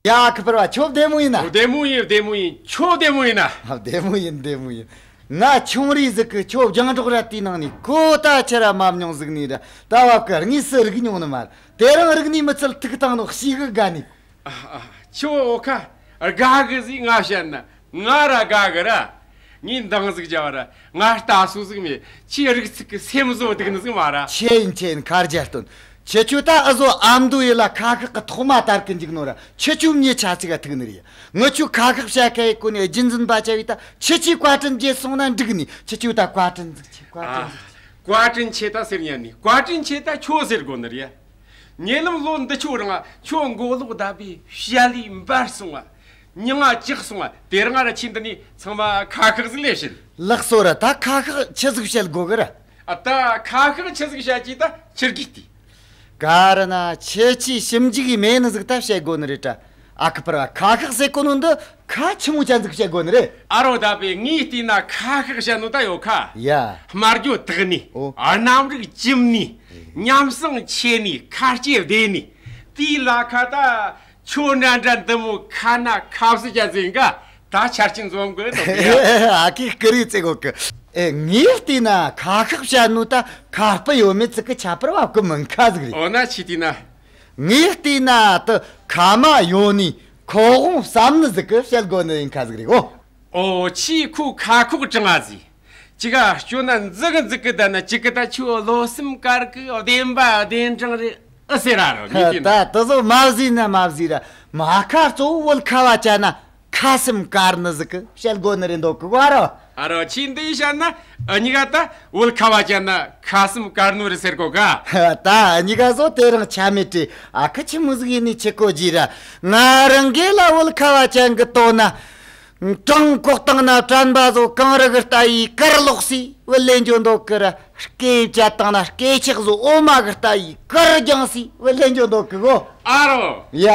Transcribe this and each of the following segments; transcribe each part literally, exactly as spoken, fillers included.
ཡ། ཁི་པར་བ། ཁྱོད་བདེ་མོ་ཡིན་ན། བདེ་མོ་ཡིན། བདེ་མོ་ཡིན། ཁྱོད་བདེ་མོ་ཡིན་ན། ཨ། བདེ་མོ་ཡིན། བདེ་མོ་ཡིན། ང་ཆུང་རིས་ཟིག་གི་ཁྱོད་རྒྱང་སྒྲོག་ར་དེའི་ནང་ནས་གོ་ད་ཆི་ར་མ་མྱོང་ཟིག་ནས་ར། ད་བབ་གི་དངོས་སུ་རིག་མྱོང་ནི་མ་རེད། དེ་རིང་རིག་ནས་མི་ཚད་ཐུག་བཏང་ནོ་ཞེ་གི་དགའ་ནི། ཨ། ཨ། ཁྱོད་འོ་ཁ་དགའ་གི་ཟིག་ང་བཤད་ན། ང་ར་དགའ་གི་ར། ངས་འདང་ཟིག་རྒྱབ་ར། ང་ལྟ་སོ་ཟིག་མེད། ཁྱོས་རིག་ཚིག་གི་སེམས་བཟོ་སྡུག་ནི་ཟིག་མ་ར། ཆེ་ཡིན། ཆེ་ཡིན། ཁ་རྒྱ་སྟོན། ཁྱེད་ཆོ་ད་ཨ་ཟོ་ཨ་མདོ་ཡི་ལ་ཁ་ཤགས་གི་ཐོག་མ་དར་གི་འཇུག་ནོ་ར། ཁྱེད་ཆོ་མྱི་ཆ་ཚིག་ག་ཐུག་ནི་རེད། ངི་ཆོ་ཁ་ཤགས་བྱ་ཁ་ཡི་གོ་ནས་རྒྱུན་འཛིན་པ་བྱ་བའི་ད་ཁྱེད་ཆོས་བཀའ་དྲིན་རྗེས་སོང་ན་འགྲིག་ནི། ཁྱེད་ཆོ་ད་བཀའ་དྲིན་ཟིག་ཆེ། བཀའ་དྲིན་ཨ། ཟིག་ཆེ། བཀའ་དྲིན་ཆེ་ད་ཟེར་ཉན་ནི། བཀའ་དྲིན་ཆེ་ད་ཁྱོད་ཟེར་དགོ་ནི་རེད། ཉེ་ལམ་ལོ་འདི་ཆོ་རིང་ཁྱོད་མགོ་ལོག་བརྡབས་པའི་བཤད་ལས་འབར་སོང་བ། མྱིང་ང་ཅག་སོང་བ། དེ་རིང་ང་ར་ཆེ་འདི་ནས་ཚང་མ་ཁ་ཤགས་ཟིག་ལས་ཕྱིར། ལགས་སོ་ར། ད་ཁ་ཤགས་ཆི་ཟིག་བཤད་དགོ་གི་ར། ཨ། ད་ཁ་ཤགས་ཆི་ཟིག་བཤད་ཀྱི་ད་ཕྱིར་གི་ཏི། ག་ར་ན་ཁྱེད་ཆོས་ཞིབ་འཇུག་གི་མེད་ནི་ཟིག་ད་བཤད་དགོ་ནི་རེད་དྲ། ཨ། ཁི་པར་བ། ཁ་ཤགས་ཟེར་གོ་ནོ་འདི་ཁ་ཆི་མོ་ཅན་ཟིག་བཤད་དགོ་ནི་རེད། ཨ་རོ། ད་པས་ངས་བལྟས་ན་ཁ་ཤགས་བཤད་ནོ་ད་ཡོད་ཁ། ཡ། སྨྲ་བརྗོད་དག་ནི། ཨོ། རྣམ་རིག་གྲིབ་ནི། ཉམས་སང་ཆེ་ནི། ཁ་ལྕེ་བདེ་ནི། དེའི་ལ་ཁ་ད། ཁྱོད་འདྲ་འདྲ་འདི་མོ་ཁ་ན་ཁ་བསུ་ཅན་ཟིག་ག་ད་ཆ་རྐྱེན་འཛོམས་གི་འདུག་ཡ། ཨ་ཁི་ཀི་རི་ཙེ་གོ་ཀི། ཨེ། ངས་བལྟས་ན་ཁ་ཤགས་བཤད་ནོ་ད་ཁ་སྤུ་ཡོད་མེད་ཙི་གི་ཁྱད་པར་བབ་གི་མིན་ཁ་ཟིག་རེད། འོ་ན་ཁྱེད་བལྟས་ན། ངས་བལྟས་ན་དུ་ཁ་མ་ཡོད་ནི་ཁོག་དབང་བསམ་ནི་ཟིག་གི་བཤད་དགོ་ནི་ཡིན་ཁ་ཟིག་རེད་གོ། ཨོ། ཁྱོས་ཁོ་ཁ་ཁོག་དྲང་ང་ཟིག་ཅིག་ག་སྐྱོ་ན་འཛི་གི་འཛི་གི་ད་ན་ཅིག་གི་ད་ཁྱོད་བློ་སེམས་དཀར་གི་བདེན་པ་བདེན་དྲང་རེད་ཨེ་ཟེར་ར་རོ། ངས་བལྟས་ན། ད་དེ་ཚོ་མ་བཟོས་ན་མ་བཟོས་ར། མ་ཁ་གཙོ་བོ་བོད་ཁ་བ་ཅན་ན་ཁ་སེམས་དཀར་ནི་ཟིག་གི་བཤད་དགོ་ནི་རེད་འདོད་གི་བ་རོ། ཨ་རོ། ཁྱོས་འདི་བཤད་ན་འུ་གཉིས་ཀ་ད་བོད་ཁ་བ་ཅན་ན་ཁ་སེམས་དཀར་ནོ་རེད་ཟེར་གོ་ག་ད་འུ་གཉིས་ཀ་བཟོ་དེ་རིང་ཆ་མེད་དྲི། ཨ་ཁི་ཆི་མོ་ཟིག་ཡིན་ནི་ཆི་གོ་རྒྱུ་ར། ང་རང་གི་ལ་བོད་ཁ་བ་ཅན་གི་དོ་ན། བྲང་ཁོག་བཏང་ན་དྲན་པ་བཟོ་གངས་རི་གི་ལྟ་ཡི་གར་ལོག་སི་བུད་ལེན་འཇོ་འདོད་གི་ར། སྐེ་བཅད་བཏང་ན་སྐེ་ཆག་བཟོ་འོ་མ་གི་ལྟ་ཡི་གར་རྒྱང་སི་བུད་ལེན་འཇོ་འདོད་གི་གོ། ཨ་རོ། ཡ།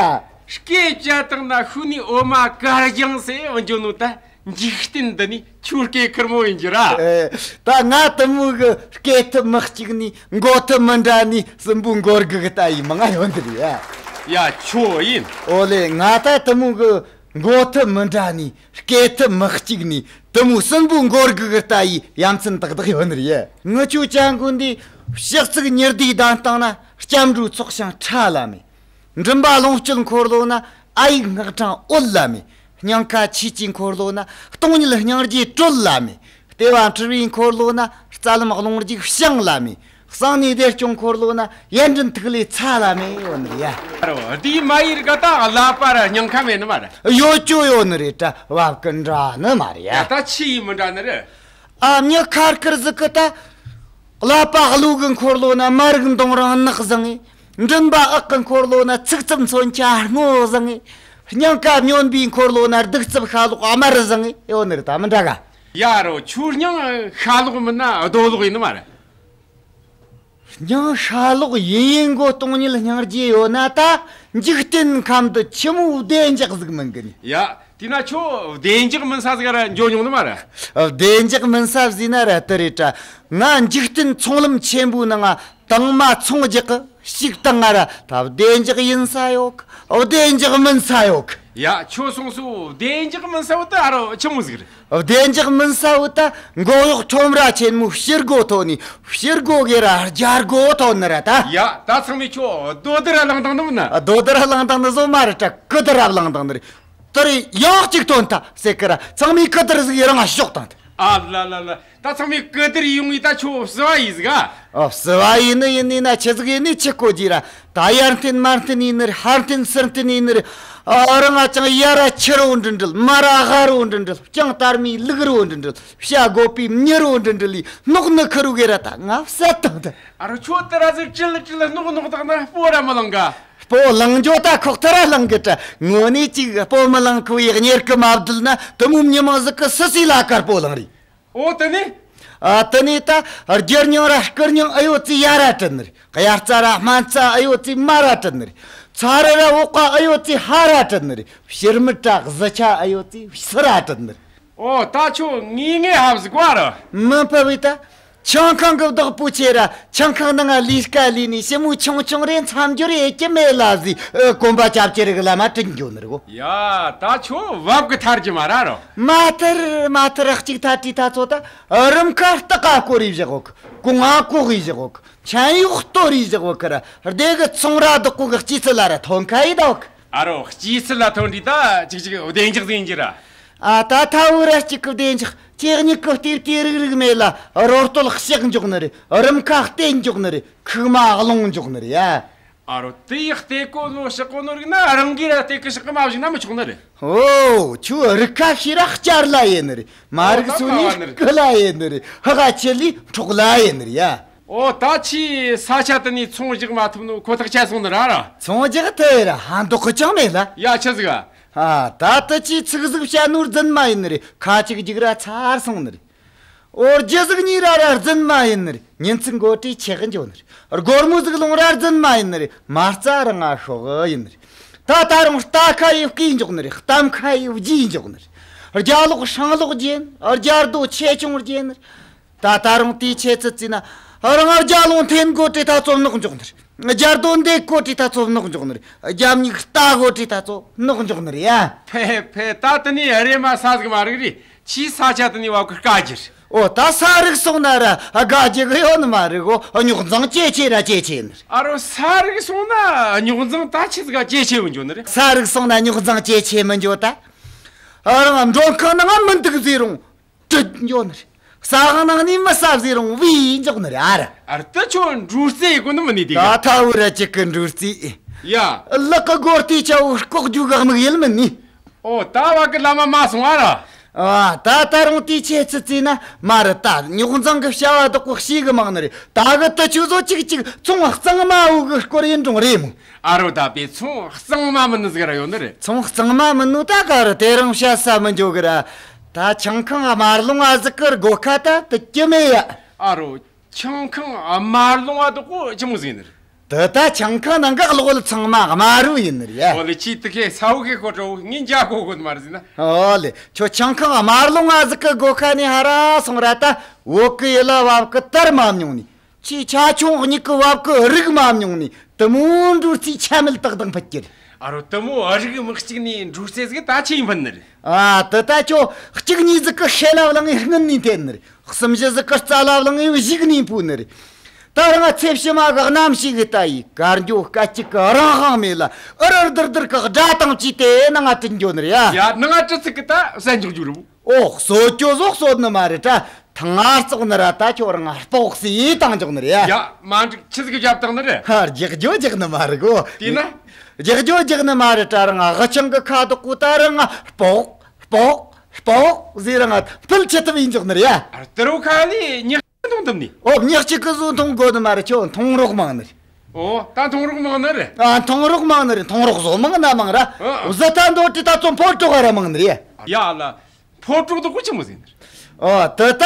སྐེ་བཅད་བཏང་ན་ཤུ་ནི་འོ་མ་གར་རྒྱང་སི་བུད་འཇོ་ནོ་ད་འཇིག་རྟེན་འདི་ནི་ཁྱོད་སྐེ་ཁེར་མོ་ཡིན་རྒྱུ་ར། ཨེ། ད་ང་དེ་མོ་གི་སྐེ་ཐུབ་མི་གཅིག་ནི་མགོ་ཐུབ་མི་འདྲ་ནི་སྲིན་པོའི་མགོ་དགུ་གི་ལྟ་ཡི་མང་ང་ཡོད་འདི་རེད་ཡ། ཡ། ཁྱོད་ཡིན། ཨོ་ལེ། ང་ད་དེ་མོ་གི་མགོ་ཐུབ་མི་འདྲ་ནི། སྐེ་ཐུབ་མི་གཅིག་ནི། དེ་མོ་སྲིན་པོའི་མགོ་དགུ་གི་ལྟ་ཡི་ཡ་མཚན་ཏག་ཏག་ཡོད་ནི་རེད། ངི་ཆོ་ཅན་ཀུན་འདི་ཕྱག་ཚིག་ཉི་ཟླའི་གདན་སྟེང་ན་སྐྱབས་འགྲོའི་ཚོགས་ཞིང་ཁྲ་ལ་མེ། མགྲིན་པ་ལོངས་སྤྱོད་འཁོར་ལོ་ན་ཨ་ཡིག་སྔགས་འཕྲེང་འོད་ལ་མེ། སྙིང་ཁ་ཆོས་ཀྱི་འཁོར་ལོ་ན་སྟོང་ཉིད་སྙིང་རྗེ་དྲོད་ལ་མེ། ལྟེ་བ་འཁྲུལ་བའི་འཁོར་ལོ་ན་རྩ་ལམ་རླུང་རྒྱུག་བྱང་ལ་མེ། གསང་གནས་བདེ་སྐྱོང་འཁོར་ལོ་ན་ཡར་འདྲེན་ཐིག་ལེ་ཚ་ལ་མེ་ཡོད་ནི་རེད་ཡ། ཨ་རོ། འདིའི་མ་ཡིར་ག་ད་ཀླད་པ་ར་སྙིང་ཁ་མེད་ནི་མ་རེད། ཡོད་ཅོ་ཡོད་ནི་རེད་དྲ་བབ་གི་འདྲ་ནི་མ་རེད་ཡ། ད་ཆི་ཡིས་མི་འདྲ་ནི་རེད། ཨ་མྱི་ཁར་ཁར་ཟིག་གི་ད་ཀླད་པ་ཀླུ་གི་འཁོར་ལོ་ན་མ་རིག་མདུང་རིང་ནག་བཟང་ངེ། མགྲིན་པ་ཨག་གི་འཁོར་ལོ་ན་ཚིག་རྩུབ་མཚོན་ཆ་སྔོ་བཟང་ངེ། སྙིང་ག་སྨྱོན་པའི་འཁོར་ལོ་ན་གདུག་རྩུབ་ཤ་ལོག་དམར་བཟང་ངེ་ཡོད་ནི་རེད། ད་མི་འདྲ་ག། ཡ་རོ། ཁྱོད་སྙིང་ཤ་ལོག་མིན་ན་རྡོ་ལོག་ཡིན་ནི་མ་རེད། སྙིང་ཤ་ལོག་ཡིན་ཡིན་གོ་སྟོང་ཉིད་སྙིང་རྗེ་ཡོད་ན་ད་འཇིག་རྟེན་ཁམས་དུ་ཆི་མོ་བདེ་འཇགས་ཟིག་མིན་གི་ནི། ཡ། དེས་ན་ཁྱོད་བདེ་འཇགས་མིན་ས་ཟིག་ར་འགྱོ་མྱོང་ནི་མ་རེད། བདེ་འཇགས་མིན་ས་ཟིག་ན་ར་དེ་རེད་དྲ། ང་འཇིག་རྟེན་ཚོང་ལམ་ཆེན་པོའི་ནང་ང་དང་མ་ཚོང་རྒྱག་གི་ཞིག་དང་ང་ར་ད་བདེ་འཇགས་ཡིན་ས་ཡོད་གི། བདེ་འཇགས་མིན་ས་ཡོད་གི། ཡ། ཁྱོད་སོང་སོ་བདེ་འཇགས་མིན་ས་བོ་ད་ཨ་རོ་ཆི་མོ་ཟིག་རེད། བདེ་འཇགས་མིན་ས་བོ་ད་མགོ་གཡོག་ཁྲོམ་ར་ཆེན་མོའི་ཕྱིར་སྒོ་ཐོན་ནི། ཕྱིར་སྒོ་གི་ར་རྒྱལ་སྒོ་ཐོན་ནི་ར་ད། ཡ། ད་ཚང་མས་ཁྱོད་རྡོ་དུར་བླངས་བཏང་ནི་མིན་ན། རྡོ་དུར་བླངས་བཏང་ནི་བཟོ་མ་རེད་དྲ། ཀི་དུར་བླངས་བཏང་ནི་རེད། དུར་ཡང་གཅིག་ཐོན་ཐལ་ཟེར་གི་ར། ཚང་མས་ཀི་དུར་ཟིག་རང་ང་ཞོག་བཏང་ཐལ། ཨ་ལ་ལ་ལ། ད་ཚང་མས་ཀི་དུར་ཡོང་ངས་ད་ཁྱོད་བསུ་བ་ཡིན་ཟིག་ཨ། ཨོ། བསུ་བ་ཡིན་ནི་ཡིན་ནི་ན་ཆི་ཟིག་ཡིན་ནི་ཆི་གོ་རྒྱུ་ར། ད་ཡར་འཐེན་མར་འཐེན་ཡིན་ནི་རེད། ཧར་འཐེན་ཚུར་འཐེན་ཡིན་ནི་རེད། ཨ་རང་ང་ཅང་ཡ་ར་ཆི་རོ་འདྲི་འདྲིལ། མ་ར་ཧ་རོ་འདྲི་འདྲིལ། ཅང་དར་མའི་ལུག་རོ་འདྲི་འདྲིལ། བྱ་རྒོད་པའི་མྱི་རོ་འདྲི་འདྲིལ་ལི་ནོག་ནི་ཁུ་རུ་གེ་ར་ད་ང་བསད་བཏང་ད། ཨ་རོ། ཁྱོད་དེ་ར་ཟིག་ཀྲིལ་ཀྲིལ་ནོག་ནོག་བཏང་ན་སྤོ་ར་མི་ལང་ག། སྤོ་ལང་འཇོ་ད་ཁོག་ཐ་ར་ལང་གི་དྲ། དངོས་གནས་ཅིག་སྤོ་མི་ལང་ཁུ་ཡི་གཉེར་གི་མ་བསྡུལ་ན་དུ་མོ་མྱི་མང་ཟིག་གི་སུ་སུའི་ལ་ཀར་སྤོ་ལང་རེད། ཨོ་དེ་ནི། ཨ་དེ་ནི་ད་རྒྱུ་རྙིང་ར་རྐུ་རྙིང་ཨེ་ཡོད་ཙི་ཡ་ར་དྲན་ནི་རེད། དབྱར་རྩྭ་ར་སྨན་རྩྭ་ཨེ་ཡོད་ཙི་མ་ར་དྲན་ནི་རེད། ཚ་རུ་ར་འོག་ག་ཨེ་ཡོད་ཙི་ཧ་ར་དྲན་ནི་རེད། ཕྱི་རྨུད་ར་གཟི་ཆ་ཨེ་ཡོད་ཙི་སུ་ར་དྲན་ནི་རེད། ཨོ་ད་ཁྱོད་ངེས་ངེས་ཧབ་ཟིག་བ་ར། མི་ཕ་བི་ད། ཆང་ཁང་གི་བདག་པོ་ཁྱེད་ར་ཆང་ཁང་ནང་ལས་ཀ་ལས་ནས་ཞི་མོ་ཆུང་ཆུང་རེ་མཚམས་སྦྱོར་ཡེད་ཀྱི་མེད་ལ་ཟེར་གོམ་པ་རྒྱབ་ཀྱི་རིགས་ལ་མ་དྲིན་འགྱོ་ནི་རེད་གོ། ཡ། ད་ཁྱོད་བབ་གི་ཐར་གྱི་མ་ར་རོ། མ་ཐར་མ་ཐར་གཅིག་ཐར་དྲིས་ད་ཚོ་ད་རིམ་ཁ་སྟག་ག་སྐོར་རེ་བཞག་གོ། གོང་ང་གོ་གི་བཞག་གོ། ཆན་ཡོག་ལྟོ་རེ་བཞག་གོ་ཁར་སྡེ་གི་ཚོང་ར་བདག་པོ་གི་སྐྱེས་ཚུལ་ལ་ར་ཐོན་ཁ་ཡི་ད་གོ། ཨ་རོ། སྐྱེས་ཚུལ་ལ་ཐོན་དུས་ད་ཅིག་ཅིག་བདེ་འཇགས་ཟིན་གྱི་ར། ཨ། ད་ཐ་བུ་ར་གཅིག་གི་བདེ་འཇགས་ཁྱེད་གཉིས་ཀྱི་ལྟེབ་ལྟེ་རིག་རིག་མེད་ལ་རོ་སྟོད་གཤེགས་འཇོག་ནི་རེད། རིམ་ཁ་བལྟས་འཇོག་ནི་རེད། ཁུག་མ་སློང་འཇོག་ནི་རེད་ཡ། ཨ་རོ། དེ་ཡི་ལྟེ་གོ་ནོ་ཤག་གོ་ནོ་རིག་ན་རང་གིས་ར་ལྟེ་གི་ཤག་གི་མ་བཞིན་ན་མི་ཆོག་ནི་རེད། ཨོ། ཁྱོད་རིག་ཁ་ཤས་ར་བསྐྱར་ལ་ཡེད་ནི་རེད། མ་རིག་སོ་ནི་སྐུ་ལ་ཡེད་ནི་རེད། ཧ་ག་ཆེ་ལི་འཕྲོག་ལ་ཡེད་ནི་རེད་ཡ། ཨོ། ད་ཁྱིས་ས་ཆ་དེ་ནས་ཚོང་བཞག་མ་ཐུབ་ནོ་ཁོ་ཐག་ཆད་སོང་ནི་ར་ར། ཚོང་བཞག་ཐུབ་ར་ཧ་འདོག་གི་ཅང་མེད་ལ། ཡ། ཆི་ཟིག་ཨ། ཨ། ད་ལྟ་ཁྱིས་ཚིག་ཟིག་བཤད་ནོ་རྫུན་མ་ཡིན་ནི་རེད། ཁ་ཅིག་རྒྱུག་ར་ཚར་སོང་ནི་རེད། ཨོ། རྒྱུ་ཟིག་གཉིས་ར་ར་རྫུན་མ་ཡིན་ནི་རེད། ཉིན་ཚིག་མགོ་དྲོས་ཆེ་གི་འགྱོ་ནི་རེད། སྒོར་མོ་ཟིག་ལོང་ར་རྫུན་མ་ཡིན་ནི་རེད། མ་རྩ་ར་ང་ཤོག་གི་ཡིན་ནི་རེད། ད་ད་རུང་རྟ་ཁ་ཡི་བརྐོས་འཇོག་ནི་རེད། གཏམ་ཁ་ཡི་བརྗེས་འཇོག་ནི་རེད། རྒྱ་ལོག་སྲང་ལོག་རྒྱས་ནི་རེད། རྒྱ་རྡོ་ཆེ་ཆུང་རྒྱས་ནི་རེད། ད་ད་རུང་དེའི་ཆེ་ཚུལ་བརྩིས་ན་རང་རྒྱ་ལོང་འཐེན་མགོ་དྲོས་ད་ཚོ་ནོག་འཇོག་ནི་རེད། རྒྱ་རྡོ་འདེད་མགོ་དྲོས་ད་ཚོ་ནོག་འཇོག་ནི་རེད། རྒྱ་མྱིག་ལྟ་མགོ་དྲོས་ད་ཚོ་ནོག་འཇོག་ནི་རེད་ཡ། ཕེ་ཕེ། ད་དེ་ནས་རེ་མ་ས་ཟིག་མ་རིག་རེད། ཁྱིས་ས་ཆ་དེ་ནས་བབ་གི་དཀའ་རྒྱུ་རེད། ཨོ། ད་ས་རིག་སོང་ན་ར་དགའ་རྒྱུ་གི་ཡོད་ནི་མ་རེད་གོ། རྙོག་འཛིང་ཇེ་ཆེ་ར་ཇེ་ཆེ་ནི་རེད། ཨ་རོ། ས་རིག་སོང་ན་རྙོག་འཛིང་ད་ཆི་ཟིག་ག་ཇེ་ཆེ་བུ་འགྱོ་ནི་རེད། ས་རིག་སོང་ན་རྙོག་འཛིང་ཇེ་ཆེ་མི་འགྱོ་ད། རང་མགྲོན་ཁང་ནང་མི་འདུག་ཟེར་རུང་དྲིས་འགྱོ་ནི་རེད། ཟ་ཁང་ནང་ནས་མི་ཟ་ཟེར་རུང་བུད་འཇོག་ནི་རེད། ཨ་ར། ཨ་ར། ད་ཁྱོད་འབྲུ་རྩེ་ཡི་གོ་ནི་མིན་ནི་དེ་ག། ད་ཐ་བུ་ར་གཅིག་གི་འབྲུ་རྩེ། ཡ། ལག་གི་སྒོར་དེ་ཆ་བོ་ལྐོག་རྒྱུ་ག་དམིགས་ཡུལ་མིན་ནི། ཨོ། ད་བ་གི་ལ་མ་མ་སོང་ཨ་ར། ཨ། ད་ད་རུང་དེའི་ཆེ་ཚུལ་བརྩིས་ན་མ་རེད། ད་རྙོག་འཛིང་གི་བྱ་བ་བདག་པོ་ཤེས་གི་མང་ནི་རེད། ད་གི་དུ་ཆུ་བཟོ་གཅིག་གཅིག་ཚོང་གཙང་མ་བོ་གི་སྐོར་ཡིན་རུང་རེད་མོ། ཨ་རོ། ད་པའི་ཚོང་གཙང་མ་མིན་ནི་ཟིག་ར་ཡོད་ནི་རེད། ཚོང་གཙང་མ་མིན་ནོ་ད་ག་རེད། དེ་རིང་བཤད་ས་མི་འཇོག་གི་ར། ད་ཆང་ཁང་དམར་ལོང་ཨ་ཟིག་གི་སྒོ་ཁ་ད་དུ་ཀྱི་མེད་ཡ། ཨ་རོ། ཆང་ཁང་དམར་ལོང་ཨ་དོ་ཀོ་ཅི་མོ་ཟིག་ནི་རེད། དེ་ད་ཆང་ཁང་ནང་གི་གློག་ཚང་མ་དམར་རོ་ཡིན་ནི་རེད་ཡ། ཨོ་ལེ། ཁྱི་དུ་ཁའི་ས་འོག་གི་ཁོ་ཁྲོ་ངས་འཇའ་གོ་གོ་ནི་མ་རེད་ཟིན་ན། ཨོ་ལེ། ཁྱོད་ཆང་ཁང་དམར་ལོང་ཨ་ཟིག་གི་སྒོ་ཁ་ནས་ཧ་ར་སོང་ར་ད་བོད་གི་ཡུལ་ལ་བབ་གི་དར་མ་མྱོང་ནི། ཁྱི་ཆ་ཆུང་གཉིས་ཀྱི་བབ་ཀྱི་རིག་མ་མྱོང་ནི་དེ་མོ་འབྲུ་རྩེ་ཆ་མེད་ཏག་ཏག་ཕུད་ཀྱི་རེད། ཨ་རོ། དེ་མོ་རིག་མི་གཅིག་ནི་འབྲུ་རྩེ་ཟིག་ད་ཆི་ཡིན་ཕུད་ནི་རེད། ཨ། དེ་ད་ཁྱོད་གཅིག་གཉིས་ཟིག་གི་ཤེད་ལ་བླངས་ངས་སྔུན་ནས་འཐེན་ནི་རེད། གསུམ་བཞི་ཟིག་གི་རྩ་ལ་བླངས་ངས་གཞུག་ནས་ཕུད་ནི་རེད། ད་རང་ཚེ་ཕྱི་མ་གི་རྣམ་ཤེས་གི་ལྟ་ཡི་གར་འགྱོ་སྐད་ཅིག་གི་རང་དབང་མེད་ལ་ཨུ་རུ་རྡུར་རྡུར་གི་སྒྲ་དང་བཅས་ཏེ་ནང་ང་དྲུད་འགྱོ་ནི་རེད་ཡ། ཡ། ནང་ང་དྲུད་ཚིག་གི་ད་བསད་འཇོག་རྒྱུ་རེད། ཨོ། གསོད་རྒྱུ་ཟོ་གསོད་ནི་མ་རེད་ད། ཐང་ང་བཙོག་ནི་ར་ད་ཁྱོད་རང་སྤོག་སི་བཏང་འཇོག་ནི་རེད་ཡ། ཡ། མ་འགྲིག་ཆི་ཟིག་རྒྱབ་བཏང་ནི་རེད། ཧ། རྒྱག་རྒྱུ་རྒྱག་ནི་མ་རེད་གོ། དེས་ན། རྒྱག་རྒྱུ་རྒྱག་ནི་མ་རེད་ད། རང་ཨ་ཆང་གི་ཁ་དོག་གོ་ད་རང་སྤོག་སྤོག་སྤོག་ཟེར་རང་ཕུལ་ཆི་ཐུབ་ཡིན་འཇོག་ནི་རེད་ཡ། ཨ། དེ་རུ་ཁ་ལི་ཉག་མཐོང་ཐུབ་ནི། ཨོ། ཉག་གཅིག་གི་བཟོ་མཐོང་དགོ་ནི་མ་རེད། ཁྱོད་མཐོང་རོགས་མང་ནི་རེད། ཨོ། ད་མཐོང་རོགས་མང་ནི་རེད། ཨ། མཐོང་རོགས་མང་ནི་རེད། མཐོང་རོགས་བཟོ་མང་ན་མང་ར། ཨ། བཟོ་ད་འདོད་དེ་ད་ཚོ་ཕོ་གྲོགས་ར་མང་ནི་རེད། ཡ་ལ། ཕོ་གྲོགས་དོ་ཀོ་ཆི་མོ་ཟིན་ནི་རེད། ཨོ། དེ་ད་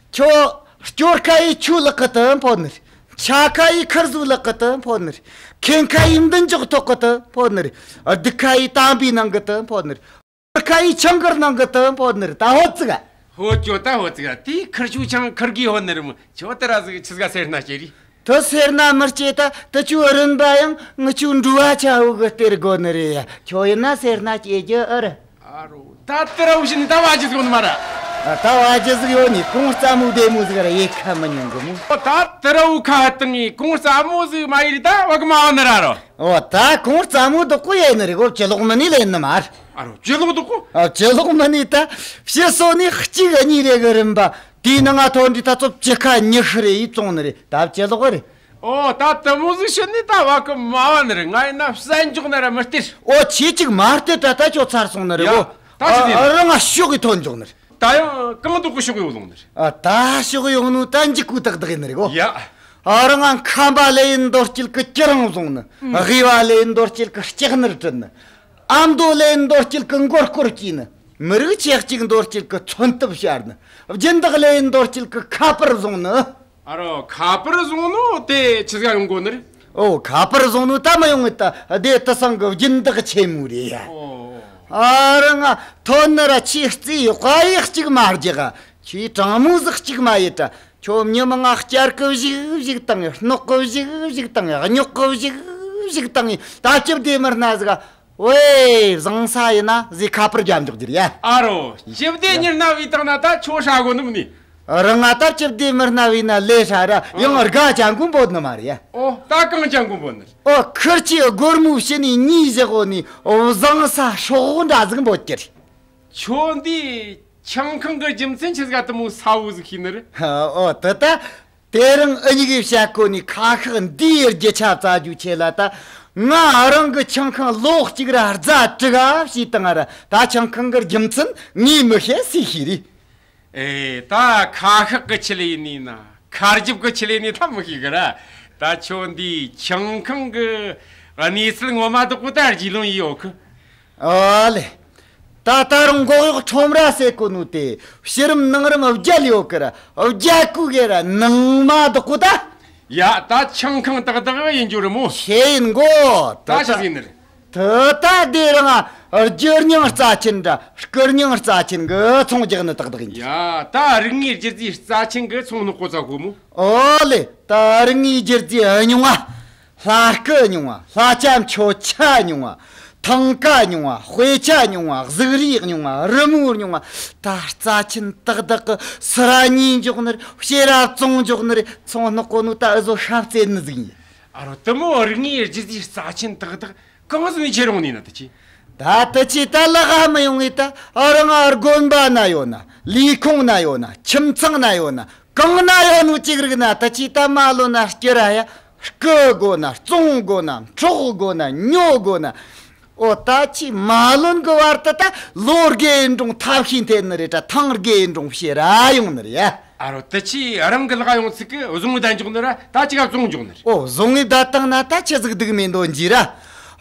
ཁྱོད་སྐྱོར་ཁ་ཡི་ཆུ་ལག་གི་དུ་ཕོ་ནི་རེད། ཆ་ཁ་ཡི་ཁུར་ཟུ་ལག་གི་དུ་ཕོ་ནི་རེད། ཁེན་ཁ་ཡི་མདུན་ཅོག་ཐོག་གི་དུ་ཕོ་ནི་རེད། སྡུག་ཁ་ཡི་དམ་པའི་ནང་གི་དུ་ཕོ་ནི་རེད། ཁ་ཡི་ཆང་གིར་ནང་གི་དུ་ཕོ་ནི་རེད། ད་ཧོ་ཙི་ག། ཧོ་ཅོ་ད་ཧོ་ཙི་ག། དེའི་ཁུར་ཆུ་ཆང་ཁུར་གི་ཧོ་ནི་རེད་མོ། ཁྱོད་དེ་ར་ཟིག་ཆི་ཟིག་ག་སེར་སྣ་སྐྱེ་རི། དུ་སེར་སྣ་མི་སྐྱེ་ད། དུ་ཆུ་རིན་པ་ཡང་ངི་ཆུ་འབྲུ་བ་ཆ་བོ་གི་སྟེར་དགོ་ནི་རེད་ཡ། ཁྱོད་ཡིན་ན་སེར་སྣ་སྐྱེ་རྒྱུ་ཨེ་རེད། ཨ་རོ། ད་དེ་ར་བུ་ཤི་ནི་ད་བ་ཇི་ཟིག་ཡོང་ནི་མ་ར། ད་བ་ཇི་ཟིག་ཡོང་ནི་གོང་རྩ་མོ་བདེ་མོ་ཟིག་ར་ཡེ་ཁ་མི་ཉན་གི་མོ། ད་དེ་ར་བུ་ཁ་བཏང་ངི་གོང་རྩ་མོ་ཟིག་མ་ཡེ་རི་ད་བ་གི་མ་བ་ནི་ར་རོ། ཨོ། ད་གོང་རྩ་མོ་དོ་ཀོ་ཡེ་ནི་རེད་གོ། བཅུ་ལོག་མི་ནི་ལེན་ནི་མ་ར། ཨ་རོ། བཅུ་ལོག་དོ་ཀོ། ཨ། བཅུ་ལོག་མི་ནི་ད་ཕྱི་སོ་ནི་གཅིག་གཉིས་རེ་གི་རིམ་པ་དེའི་ནང་ང་ཐོན་དུས་ད་ཚོ་བཅུ་ཁ་ཉི་ཤུ་རེ་ཡི་བཙོང་ནི་རེད། ད་བཅུ་ལོག་རེད། ཨོ། ད་དེ་མོ་ཟིག་ཤི་ནི་ད་བ་གི་མ་བ་ནི་རེད། ང་ཡིན་ན་བསད་འཇོག་ན་ར་མི་སྟེར། ཨོ། ཁྱེད་ཅིག་མ་སྟེར་ད། ད་ཁྱོད་ཚར་སོང་ནི་རེད་གོ། ཡ། ད་ཅི་ཟེར། ཨ། རང་ང་ཤོག་གི་ཐོན་འཇོག་ནི་རེད། ད་ཡང་གང་དུ་གི་ཤོག་ཡོད་ལོང་ནི་རེད། ཨ། ད་ཤོག་ཡོང་ནོ་ད་འཇིག་གུ་ཏག་ཏག་ཡིན་ནི་རེད་གོ། ཡ། ཨ། རང་ང་ཁམས་པ་ལེ་ཡིན་འདོར་སྐྱིལ་གི་ཀྱི་རང་བཟུང་ནི། ཨུམ། དབུས་པ་ལེ་ཡིན་འདོར་སྐྱིལ་གི་ལྕགས་ནར་དྲིལ་ནི། ཨ་མདོ་ལེ་ཡིན་འདོར་སྐྱིལ་གི་མགོ་སྐོར་གྱིས་ནི། མི་རིགས་ཆེ་གཅིག་འདོར་སྐྱིལ་གི་མཚོན་ཐབས་ཤར་ནི། སྦྱིན་བདག་ལེ་ཡིན་འདོར་སྐྱིལ་གི་ཁ་པར་བཟུང་ནི། ཨ་རོ། ཁ་པར་བཟུང་ནོ་དེ་ཆི་ཟིག་ཡོང་གོ་ནི་རེད། ཨོ། ཁ་པར་བཟུང་ནོ་ད་མི་ཡོང་ངི་ད་དེ་དེ་སང་གི་སྦྱིན་བདག་ཆེན་མོ་རེད་ཡ། ཨོ། ཨ་རང་ང་ཐོན་ནི་ར་ཆི་རྩིས་ཡོད་ཀ་ཡི་གཅིག་མ་རྒྱག་ག། ཆི་དྲང་མོ་ཟིག་གཅིག་མ་ཡེ་ད། ཁྱོད་མྱི་མང་ང་བསྐྱར་གི་བཞུགས་བཞུགས་བཏང་། སྣོག་གི་བཞུགས་བཞུགས་བཏང་། རྙོག་གི་བཞུགས་བཞུགས་བཏང་། ད་སྤྱི་བདེ་མི་སྣ་ཟིག་ག་ཝེ་བཟང་ས་ཡིན་ན་ཟིག་ཁ་པར་རྒྱབ་འཇོག་རྒྱུ་རེད་ཡ། ཨ་རོ། སྤྱི་བདེ་མྱི་སྣ་བས་བཏང་ན་ད་ཁྱོད་ཧྲ་གོ་ནི་མིན་ནི། རང་ང་ད་སྤྱི་བདེ་མི་སྣ་བས་ན་ལས་ཧྲ་ར། ཡང་དགའ་ཅན་གོ་འབོད་ནི་མ་རེད་ཡ། ཨོ། ད་གང་ཅན་གོ་འབོད་ནི་རེད། ཨོ། ཁིར་གྱིས་སྒོར་མོ་ཕྱི་ནས་གཉིས་བཞག་གོ་ནི་བཟང་ས་ཧྲོག་འདྲ་ཟིག་འབོད་ཀྱི་རེད། ཁྱོད་འདི་ཆང་ཁང་གི་རྒྱུ་མཚན་ཆི་ཟིག་ག་དེ་མོ་གསལ་བོ་ཟིག་ཤེས་ནི་རེད། ཨོ། དེ་ད། དེ་རིང་འུ་གཉིས་ཀྱིས་བཤད་གོ་ནི་ཁ་ཤགས་འདིའི་རྒྱུ་ཆ་བཙལ་རྒྱུའི་ཆེད་ལ་ད། ང་རང་གི་ཆང་ཁང་ལོ་གཅིག་ར་རྫ་དྲུག་ག་བྱས་བཏང་ར། ད་ཆང་ཁང་གི་རྒྱུ་མཚན་ངས་མི་ཤེས་སུས་ཤེས་རེད། ཨེ། ད་ཁ་ཤགས་གི་ཆེད་ལས་ནི་ན། ཁ་རྒྱབ་གི་ཆེད་ལས་ནི་ད་མི་ཤེས་གི་ར། ད་ཁྱོད་འདིའི་ཆང་ཁང་གི་གནས་ཚུལ་ངོ་མ་དག་པོ་ད་རྒྱུས་ལོན་ཡས་ཡོད་གི། ཨོ་ལེ། ད་ད་རུང་མགོ་གཡོག་ཁྲོམ་ར་ཟེར་གོ་ནོ་དེ་ཕྱི་རིམ་ནང་རིམ་བརྒྱད་ཡོད་གི་ར། བརྒྱད་གོ་གི་ར་ནང་མ་དག་གོ་ད། ཡ། ད་ཆང་ཁང་ཏག་ཏག་ཡིན་རྒྱུ་རེད་མོ། ཤེས་ཡིན་གོ། ད་ད་ཆི་ཟིག་ནི་རེད། དེ་ད་དེ་རང་ཨ་རྒྱུ་རྙིང་རྩ་ཆེན་འདྲ་རྐུ་རྙིང་རྩ་ཆེན་གི་ཚོང་རྒྱག་ནི་ཏག་ཏག་ཡིན་གི། ཡ། ད་རིག་དངོས་སྒྱུ་རྩལ་རྩ་ཆེན་གི་ཚོང་ནི་གོ་ཚ་གོ་མོ། ཨོ་ལེ། ད་རིག་དངོས་སྒྱུ་རྩལ་རྙིང་བ། ལྷ་སྐུ་རྙིང་བ། ལྷ་ཆ་མཆོད་ཆ་རྙིང་བ། ཐང་ཀ་རྙིང་བ། དཔེ་ཆ་རྙིང་བ། གཟུགས་རིས་རྙིང་བ། རི་མོ་རྙིང་བ། ད་རྩ་ཆེན་ཏག་ཏག་གི་སི་ར་གཉིས་འཇོག་ནི་རེད། ཕྱེ་ར་བཙོང་འཇོག་ནི་རེད། ཚོང་སྣོག་གོ་ནོ་ད་འུ་ཟོ་ཤ་བཙལ་ནི་ཟིག་ཡིན། ཨ་རོ། དེ་མོ་རིག་དངོས་སྒྱུ་རྩལ་རྩ་ཆེན་ཏག་ཏག་གང་ཟིག་ནས་ཁྱེར་ཡོང་ནི་ན་ད་ཅི། ད་ད་ཅི་ད་ལག་ཧ་མི་ཡོང་ངེ་ད། ཨ་རང་ཨ་དགོན་པ་ན་ཡོད་ན། ལས་ཁུངས་ན་ཡོད་ན། ཁྱིམ་ཚང་ན་ཡོད་ན། གང་ན་ཡོད་ནོ་ཅིག་རིག་ན་ད་ཅི་ད་མ་ལོན་ན་སྐྱུར་ར་ཡ། རྐུ་དགོས་ན། བཙོང་དགོས་ན། འཕྲོག་དགོས་ན། ཉོ་དགོས་ན། ཨོ། ད་ཅི་མ་ལོན་གི་བར་དུ་ད་ལོ་དགེ་ཡིན་རུང་ཐབས་ཤེས་འཐེན་ནི་རེད་དྲ། ཐང་དགེ་ཡིན་རུང་ཕྱེ་ར་ཡོང་ནི་རེད་ཡ། ཨ་རོ། དེ་ཆི་རང་གི་ལག་ཡོང་ཚིག་གི་བཟུང་ངེ་བསྡད་འཇོག་ནི་ར། ད་ཅི་ག་བཙོང་འཇོག་ནི་རེད། ཨོ། བཟུང་ངེ་བསྡད་བཏང་ན་ད་ཆི་ཟིག་སྡུག་མེད་འདོན་གྱི་ར།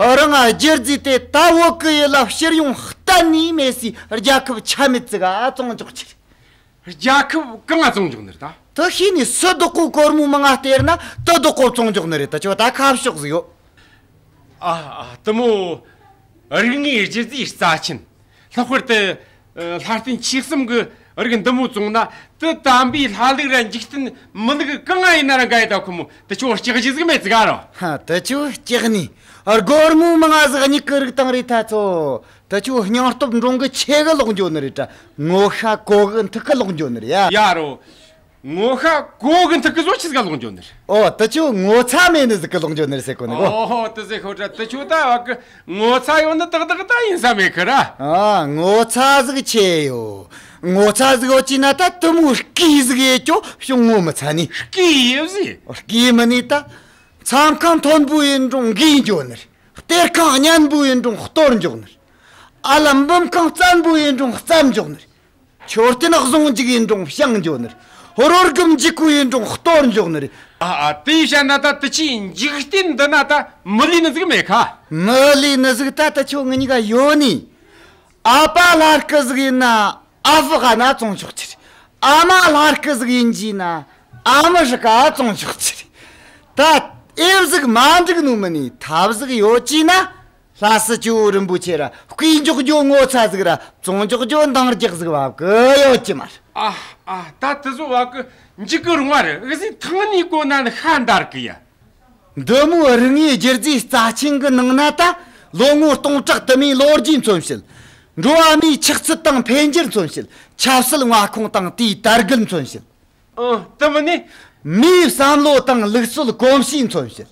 རང་ང་སྒྱུ་རྩལ་དེ་ད་བོད་གི་ཡུལ་ལ་ཕྱིར་ཡོང་གཏན་ནས་མེད་སའི་རྒྱལ་ཁབ་ཆ་མེད་ཙིག་ག་བཙོང་འཇོག་ཆི་རེད། རྒྱལ་ཁབ་གང་ང་བཙོང་འཇོག་ནི་རེད་ད། དེ་ཤེས་ནས་སུ་བདག་པོ་སྒོར་མོ་མང་ང་སྟེར་ན་དེ་བདག་པོ་བཙོང་འཇོག་ནི་རེད། ད་ཁྱོད་ད་ཁ་ཕྱོགས་ཟིག་ཡོད། ཨ་ཨ། དེ་མོ་རིག་དངོས་སྒྱུ་རྩལ་རྩ་ཆེན། ལྷག་པར་དུ་ལྷ་རྟེན་ཆོས་གསུམ་གི་རིགས་འདི་མོ་བཙོང་ན་དེ་དམ་པའི་ལྷ་ལུགས་ར་འཇིག་རྟེན་མི་ལུགས་གང་ང་ཡིན་ན་ར་འགའ་ཡི་ད་ཁོ་མོ་དེ་ཁྱོད་སྐྱག་རྗེས་ཟིག་མེད་ཙིག་ག་རོ། ཧ། དེ་ཁྱོད་སྐྱག་ནི། སྒོར་མོ་མང་ང་ཟིག་མྱིག་གི་རིག་བཏང་རེད་ད་ཚོ། དེ་ཁྱོད་སྙིང་སྟོབས་འབྲོང་གི་ཆེ་གི་ལོག་འགྱོ་ནི་རེད་དྲ། ངོ་ཤ་གོ་གི་མཐུག་གི་ལོག་འགྱོ་ནི་རེད་ཡ། ཡ་རོ། ངོ་ཤ་གོ་གི་མཐུག་གི་བཟོ་ཆི་ཟིག་ག་ལོག་འགྱོ་ནི་རེད། ཨོ། དེ་ཁྱོད་ངོ་ཚ་མེད་ནི་ཟིག་གི་ལོག་འགྱོ་ནི་རེད་ཟེར་གོ་ནི་གོ། ཨོ་ཧོ། དེ་ཟེར་ཁོ་དྲ། དེ་ཁྱོད་ད་བ་གི་ངོ་ཚ་ཡོད་ནི་ཏག་ཏག་ད་ཡིན་ས་མེད་གི་ར། ཨ། ངོ་ཚ་ཟིག་ཆེ་ཡོ། ངོ་ཚ་ཟིག་ཡོད་ཅི་ན་ད་དེ་མོ་སྐྱིད་ཟིག་ཡེ་ཁྱོད་བྱུང་ངོ་མི་ཚ་ནི། སྐྱིད་ཡེ་ཟིག་སྐྱིད་མི་ནི་ད། མཚམས་ཁང་མཐོན་པོ་ཡིན་རུང་འགས་འགྱོ་ནི་རེད། གཏེར་ཁང་གཉན་པོ་ཡིན་རུང་གཏོར་འཇོག་ནི་རེད། ཨ་ལ་འབུམ་ཁང་བཙན་པོ་ཡིན་རུང་བརྩམས་འཇོག་ནི་རེད། མཆོད་རྟེན་བཟང་འཇུག་ཡིན་རུང་བཤང་འཇོག་ནི་རེད། རོ་སྒམ་འཇིགས་པོ་ཡིན་རུང་གཏོར་འཇོག་ནི་རེད། ཨ་ཨ། དེ་བཤད་ན་ད་དེ་ཆི་འཇིག་རྟེན་འདི་ན་ད་མི་ལུས་ནི་ཟིག་མེད་ཁ། མི་ལུས་ནི་ཟིག་ད་ད་ཁྱོད་ངེད་གཉིས་ཀ་ཡོད་ནི། ཨ་ཕ་ལྷ་སྐུ་ཟིག་ཡིན་ན་ཨ་ཕ་ག་ན་བཙོང་ཆོག་ཆི་རེད། ཨ་མ་ལྷ་སྐུ་ཟིག་ཡིན་གྱི་ན་ཨ་མ་ཧྲི་ཀ་བཙོང་ཆོག་ཆི་རེད། ད་ཨེབ་ཟིག་མ་འགྲིག་ནོ་མི་ནི། ཐབས་ཟིག་ཡོད་ཅི་ན། ལྷ་སྲས་ཇོ་བོ་རིན་པོ་ཆེ་ར་སྐུའི་འཇོག་རྒྱུ་ངོ་ཚ་ཟིག་ར་བཙོང་འཇོག་རྒྱུ་འདང་རྒྱག་ཟིག་བབ་གི་ཡོད་ཀྱི་མ་རེད། ཨ་ཨ། ད་དེ་ཚོ་བབ་གི་འཇུག་གི་རུང་བ་རེད། འུ་ཟིག་ཐང་ནི་གོ་ན་ནི་ཤ་འདར་གི་ཡ། འདི་མོ་རིག་དངོས་སྒྱུ་རྩལ་རྩ་ཆེན་གི་ནང་ན་ད་ལོ་ངོ་སྟོང་ཕྲག་དུ་མའི་ལོ་རྒྱུས་མཚོན་བྱེད། འགྲོ་བ་མིའི་ཆགས་ཚུལ་དང་འཕེལ་འགྱུར་མཚོན་བྱེད། ཆབ་སྲིད་མངའ་ཁོངས་དང་དེའི་དར་རྒུད་མཚོན་བྱེད། ཨང་། དེ་མིན་ནི། མིའི་བསམ་བློ་དང་ལུགས་སྲོལ་གོམས་གཤིས་མཚོན་བྱེད།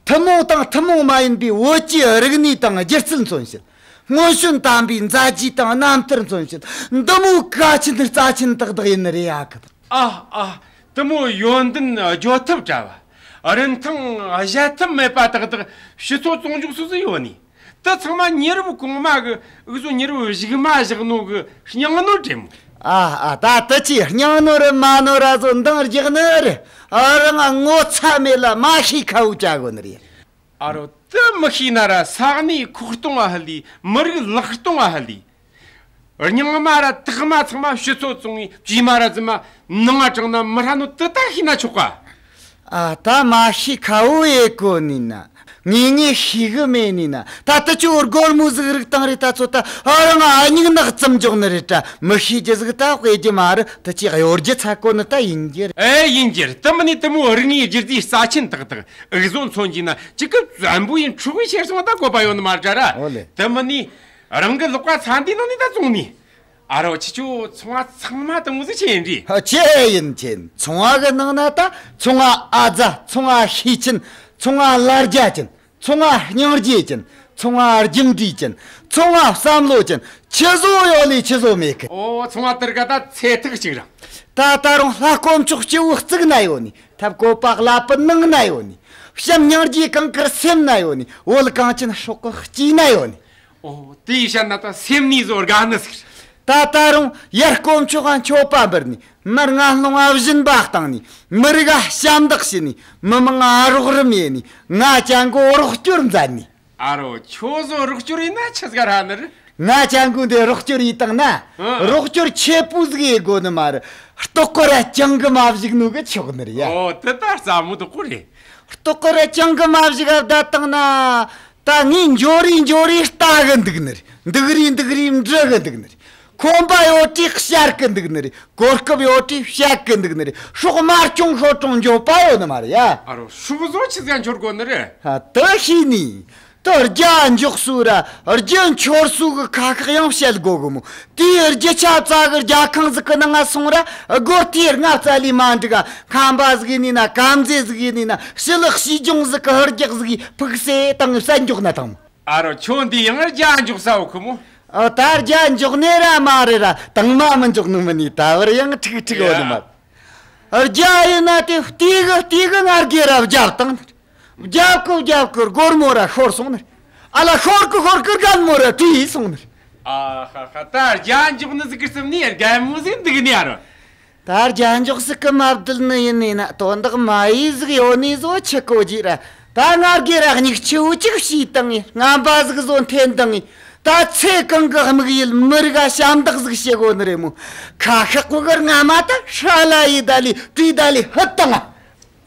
ཐུན་མོང་དང་ཐུན་མོང་མ་ཡིན་པའི་བོད་ཀྱི་རིག་གནས་དང་སྒྱུ་རྩལ་མཚོན་བྱེད། སྔོན་བྱོན་དམ་པའི་མཛད་རྗེས་དང་རྣམ་ཐར་མཚོན་བྱེད། འདི་མོ་གལ་ཆེན་རྩ་ཆེན་ཏག་ཏག་ཡིན་ནི་རེད་ཡ་གི། ཨ་ཨ། དེ་མོ་ཡོན་ཏན་བརྗོད་ཐབས་བྲལ་བ། རིན་ཐང་གཞལ་ཐབས་མེད་པ་ཏག་ཏག་ཕྱི་ཚོ་བཙོང་འཇོག་སུ་སུ་ཡོད་ནི། དེ་ཚང་མ་མྱི་རབས་གོང་མ་གི་འུ་ཚོ་མྱི་རབས་གཞུག་མ་བཞག་ནོ་གི་སྙིང་ནོར་རེད་མོ། ཨ་ཨ། ད་དེ་ཆི་སྙིང་ནོར་རེད་མ་ནོར་ར་ཚོ་འདང་རྒྱག་ནི་རེད། ཨ་རང་ང་ངོ་ཚ་མེད་ལ་མ་ཤེས་ཁ་བོ་བྱ་དགོས་ནི་རེད། ཨ་རོ། དེ་མི་ཤེས་ན་ར་ས་གནས་ཁོག་སྟོང་ང་ཧ་ལས། མི་རིགས་ལག་སྟོང་ང་ཧ་ལས། རྙིང་མ་ར་དག་མ་ཚང་མ་ཕྱི་ཚོ་བཙོང་ངེ་བཅོས་མ་ར་རྫུན་མ་ནང་ང་དྲངས་ན་མི་ཧྲ་ནོ་དེ་ད་ཤེས་ན་ཆོག་ག། ཨ། ད་མ་ཤེས་ཁ་བོ་ཡེ་གོ་ནི་ན། ངེས་ངེས་ཤེས་གི་མེད་ནི་ན། ད་ལྟ་ཁྱོད་སྒོར་མོ་ཟིག་རིག་བཏང་རེད། ད་ཚོད་ད་ཨ་རང་ཨ་མྱིག་ནག་ཙམ་འཇོག་ནི་རེད། ད་མི་ཤེས་རྒྱུ་ཟིག་ད་དཔེ་རྒྱུ་མ་རེད། ད་ཅི་གཡོ་སྒྱུ་ཚ་གོ་ནི་ད་ཡིན་རྒྱུ་རེད། ཨེ་ཡིན་རྒྱུ་རེད། དེ་མིན་ནི་དེ་མོ་རིག་གནས་རྒྱུ་རྫས་རྩ་ཆེན་དག་དག་འུ་བཟོ་མཚོན་གྱི་ན་ཅི་གི་བཙན་པོ་ཡིན། འཕྲོག་གི་ཤེར་སོང་ད་བཀོད་པ་ཡོད་ནི་མ་རེད་ར། ཨོ་ལེ། དེ་མིན་ནི་རང་གི་ལག་པ་ཚ་འདི་ནང་ནས་ད་བཙོང་ནི། ཨ་རོ་ཁྱེད་ཆོ་ཚོང་བ་ཚང་མ་དེ་མོ་ཟིག་ཆེ་ཡིན་རེད། ཧ། ཆེ་ཡིན་ཆེ་ཡིན། ཚོང་བ་གི་ནང་ན་ད་ཚོང་བ་ཨ་ཛ། ཚོང་བ་ཤེས་ཆེན། ཚོང་བ་ལ་རྒྱ་ཅན། ཚོང་བ་སྙིང་རྗེ་ཅན། ཚོང་བ་རྒྱུ་འབྲས་ཅན། ཚོང་བ་བསམ་བློ་ཅན། ཆི་བཟོ་ཡོད་ལས་ཆི་བཟོ་མེད་གི། ཨོ། ཚོང་བ་དེར་ག་ད་ཚེ་ཐག་གཅིག་ར། ད་ད་རུང་ལྷ་དཀོན་མཆོག་སྤྱི་བོའི་གཙུག་ན་ཡོད་ནི། ཐབས་བཀོད་པ་ཀླད་པའི་ནང་ན་ཡོད་ནི། བྱམས་སྙིང་རྗེ་གངས་དཀར་སེམས་ན་ཡོད་ནི། འོད་གངས་ཅན་སྲོག་གི་ལྕེ་ན་ཡོད་ནི། ཨོ། དེ་ཡི་ཤ་ན་ད་སེམས་ནས་བཟོ་དགའ་ནི་ཟིག། ད་ད་རུང་ཡར་དཀོན་མཆོག་ག་མཆོད་པ་འབུལ་ནི། མར་ངན་སློང་ང་སྦྱིན་པ་བཏང་ནི། མི་རིགས་ང་ཞབས་འདེགས་ཞུ་ནི། མི་མང་ང་རོགས་རམ་ཡེ་ནི། ང་ཅན་གོ་རོགས་སྐྱོར་མཛད་ནི། ཨ་རོ། ཁྱོད་བཟོ་རོགས་སྐྱོར་ཡིན་ན་ཆི་ཟིག་ར་ནི་རེད། ང་ཅན་གོ་འདི་རོགས་སྐྱོར་ཡིན་བཏང་ན། ཨང་། རོགས་སྐྱོར་ཆེ་པོ་ཟིག་ཡེ་དགོ་ནི་མ་རེད། ལྟོགས་ཀི་ར་ཅང་གི་མ་བཞུགས་ནོ་གི་ཆོག་ནི་རེད་ཡ། ཨོ། དེ་ད་རྩ་མོ་དུ་ཀོ་རེད། ལྟོགས་ཀི་ར་ཅང་གི་མ་བཞུགས་ཨ་བསྡད་བཏང་ན། ད་ངས་འགྱོ་རེ་འགྱོ་རེ་ལྟ་གི་འདུག་ནི་རེད། འདུག་རེ་འདུག་རེ་འབྲི་གི་འདུག་ནི་རེད། ཁོམ་པ་ཡོད་དུས་བཤད་གི་འདུག་ནི་རེད། གོ་སྐབས་ཡོད་དུས་བཤད་གི་འདུག་ནི་རེད། སྲོག་དམར་ཆུང་ཤོར་གྲོང་འགྱོ་པ་ཡོད་ནི་མ་རེད་ཡ། ཨ་རོ། སྲོག་བཟོ་ཆི་ཟིག་འཆོར་དགོ་ནི་རེད། ཧ། དེ་ཤེས་ནི། དེ་རྒྱ་འཇོག་སུ་ར་རྒྱུ་འཆོར་སུ་གི་ཁ་ཤགས་ཡང་བཤད་དགོ་གི་མོ། དེའི་རྒྱུ་ཆ་རྩ་གི་རྒྱ་ཁང་ཟིག་གི་ནང་ང་སོང་ར་སྒོར་དེའི་ལྔ་རྩ་ལས་མ་འགྲིག་ག། ཁམས་པ་ཟིག་ཡིན་ནི་ན། ཀམ་ཟེ་ཟིག་ཡིན་ནི་ན། ཞི་ལི་ཞི་ལྗོངས་ཟིག་གི་ཧུར་རྒྱག་ཟིག་གིས་ཕུགས་སེ་བཏང་བསད་འཇོག་ན་ཐང་མོ། ཨ་རོ། ཁྱོད་འདི་ཡང་རྒྱ་འཇོག་ས་འོ་ཁུ་མོ། ཨ། ད་རྒྱ་འཇོག་ནི་ར་མ་རེད་ར། དང་མ་མི་འཇོག་ནི་མིན་ནི། ད་བར་ཡང་ཁྲིག་ཁྲིག་འོ་ནི་མ། ཡ། རྒྱ་ཡིན་ན་དེ་བལྟས་གི་བལྟས་གི་ང་རྒྱལ་ར་རྒྱབ་བཏང་ནི། རྒྱབ་གི་རྒྱབ་གི་སྒོར་མོ་ར་ཤོར་སོང་ནི། ཨ་ལ། ཤོར་གི་ཤོར་གི་རྒན་མོ་ར་བྲོས་སོང་ནི། ཨ་ཧ་ཧ། ད་རྒྱ་འཇོག་ནི་ཟིག་གི་སེམས་ནི་རྒན་མོ་ཟིག་འདུག་ནི་ཨ་རོ། ད་རྒྱ་འཇོག་ཟིག་གི་མ་བསྡད་ནི་ཡིན་ནི་ན། དོན་དག་མ་ཡིས་ཟིག་ཡོད་ནི་བཟོ་ཆི་གོ་རྒྱུ་ར། ད་ང་རྒྱལ་ར་མྱིག་ཆུ་བོ་གཅིག་བྱས་བཏང་ངས། རྔམ་པ་ཟིག་བཟོ་འཐེན་བཏང་ངས། ད་ཚེ་གང་གི་དམིགས་ཡུལ་མི་རིགས་ང་ཞབས་འདེགས་ཟིག་བྱེད་དགོ་ནི་རེད་མོ། ཁ་ཤགས་གོ་གི་རྔ་མ་ད་ཧྲ་ལ་ཡི་ད་ལི་བྲིས་ད་ལི་ཧུད་བཏང་ང་།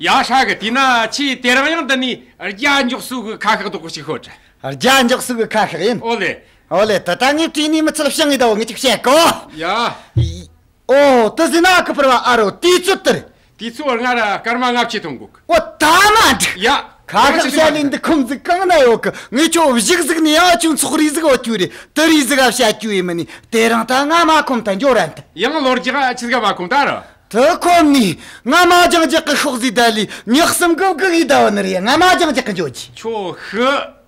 ཡ། ཧྲ་གི། དེས་ན་ཁྱེད་དེ་རིང་ཡང་འདི་ནས་རྒྱ་འཇོག་སུ་གི་ཁ་ཤགས་དོག་གོ་ཞིག་ཤོད། རྒྱ་འཇོག་སུ་གི་ཁ་ཤགས་ཡིན། ཨོ་ལེ། ཨོ་ལེ། ད་ད་ངས་བྲིས་ནས་མི་ཚུལ་བྱང་ངེ་ད་བོ་ངས་ཅིག་བཤད་གོ། ཡ། ཨོ། དེ་ཟིན་ན་ཁི་ཕར་བ་ཨ་རོ། དུས་ཚོད་དེར། དུས་ཚོད་ང་ར་སྐར་མ་ལྔ་བཅུ་ཐོན་དགོ་གི། ཨོ། ད་མ་འགྲིག། ཡ། ཁ་ཤགས་བཤད་ལེ་འདི་ཁུམ་ཟིག་གང་ན་ཡོད་གི། ངས་ཁྱོད་བཞུགས་ཟིག་ནས་ཡང་ཁྱོད་ཚོགས་རིས་ཟིག་འོ་རྒྱུ་རེད། དེ་རིས་ཟིག་ག་བཤད་རྒྱུ་ཡིན་མིན་ནི། དེ་རིང་ད་ང་མ་ཁོམ་ད་འགྱོ་རན་ད། ཡང་ལོ་རྒྱག་ཆི་ཟིག་ག་མ་ཁོམ་ད་ར། དེ་ཁོམ་ནི། ང་མ་ལྗང་ལྗག་གི་ཤོག་ཟིག་ད་ལི་ཉག་གསུམ་གི་གི་གི་ད་བ་ནི་རེད། ང་མ་ལྗང་ལྗག་གི་འགྱོ་རྒྱུ། ཁྱོད་ཤི།